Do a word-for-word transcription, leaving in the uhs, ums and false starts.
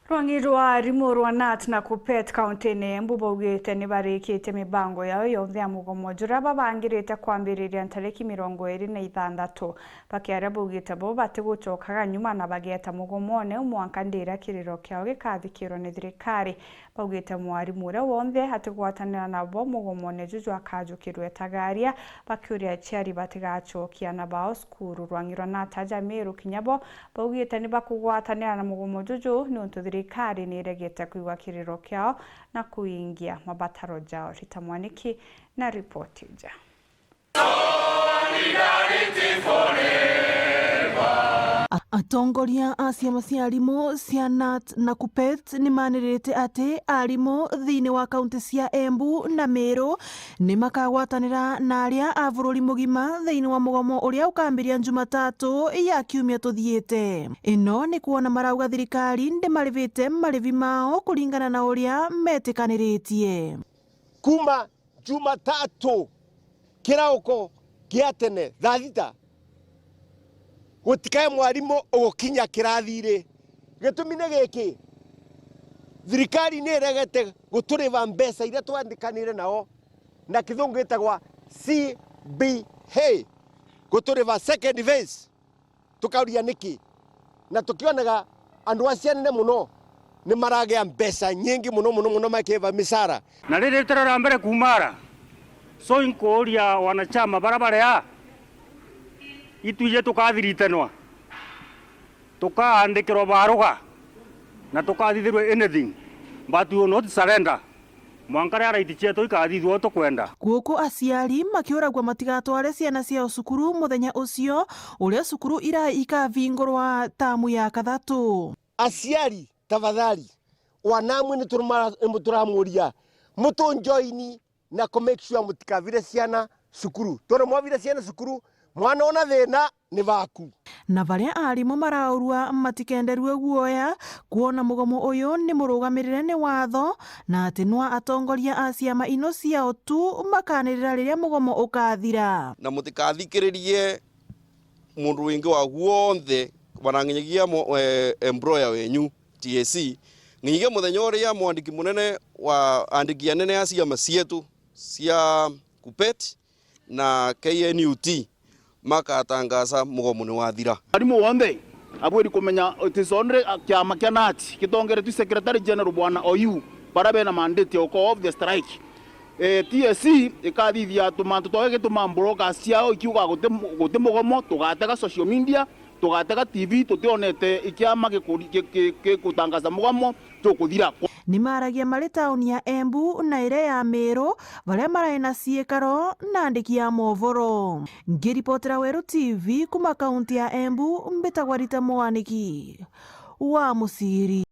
Rwang'i rwa arimu rwa nat na kupet kaunti-ini ya Embu baugite ni barikitie mibango yao yonthe ya mugomo juria babangirite kwambiriria ntariki mirongo iri na ithanthatu. Bakiaria baugite bo batigucokaga nyuma na bageeta mugomone mwanka ndiria kiriro kiao gikathikirwa ni thirikari. Baugite mwarimu uria wonthe atigwatanira nabo mugomone juju akajukirwa etagaria, bakiuria aciari batigacokia ana bao cukuru. Rwang'i rwa nat aja Meru kinya bo baugite ni bakugwatanira na mugomo juju niuntu thirikari ni iregete kwigua kiriro kiao na kuingia mabataro jao. Rita Mwaniki na ripoti ija. A-, atongoria a ciama cia arimu cia nat na kupet ni manirite ati arimu thiini wa kaunti cia Embu na Meru ni makagwatanira na aria a bururi mugima thiini wa mugomo uria ukambiria Jumatatu ya kiumia tuthiite. Ino ni kwona marauga thirikari ndimarivite marivi mao kuringana na uria metikaniritie. Kuma Jumatatu kirauko gia tene thaa thita, gutikae mwarimu ugukinya kirathi ri. Gitumi ni giki, thirikari ni iregete guturiva mbeca iria twandikanire nao, na kithungu gitagwa C B A, guturiva second phase. Tukauria niki? Na tukionaga andu acio anene muno ni maragia mbeca nyingi muno muno muno makiva micara. Na riri turora mbere kumara, so inkuuria wanachama bara baria, itwije tukathiritanwa, tukaandikirwa baruga, na tukathithirwe anything, but we will not surrender. Mwanka riria right cietu ikathithua uria tukwenda. Guku aciari makiuragua matigatware ciana ciao cukuru muthenya ucio uria cukuru irai ikavingurwa tamu ya kathatu. Aciari, tafadhali, wanamwe ni turama-, ni turamuria, mutunjoini na ku make sure mutikavire ciana cukuru. Tondu mwavira ciana cukuru, mwana ona thina ni vaku. Na baria arimu maraurua matikenderue guoya, kwona mugomo uyu ni murugamirire ni watho, na ati nwa atongoria a ciama ino ciao tu makanirira riria mugomo ukathira. Na mutikathikiririe mundu wingi wa guonthe, bana nginyagia mo-, eh, employer wenyu, T S C, nginyagia muthenya uria mwandiki munene wa andiki anene a ciama cietu cia kupet na K N U T makatangaza mugomo ni wathira. Arimu wonthe abwiri kumenya it is only, uh, kiama kia nat gitongeretwe Secretary General Bwana Oyu, bara bena mandate ya uko off the strike. Eh, T S C ikathithia tumantu twao igituma bloggers ciao ikiuga guti mu-, guti mugomo, tugatega social media, tugatega T V, tutionete ikiama gikuri-, gi-, gi-, gikutangaza mugomo jukuthira. Ni maragia mari tauni ya Embu na iria ya Meru, baria marai na ciikaro na andiki a movoro. Ngiripotera Weru T V kuma kaunti ya Embu, mbitagwa Rita Mwaniki wa Muciri.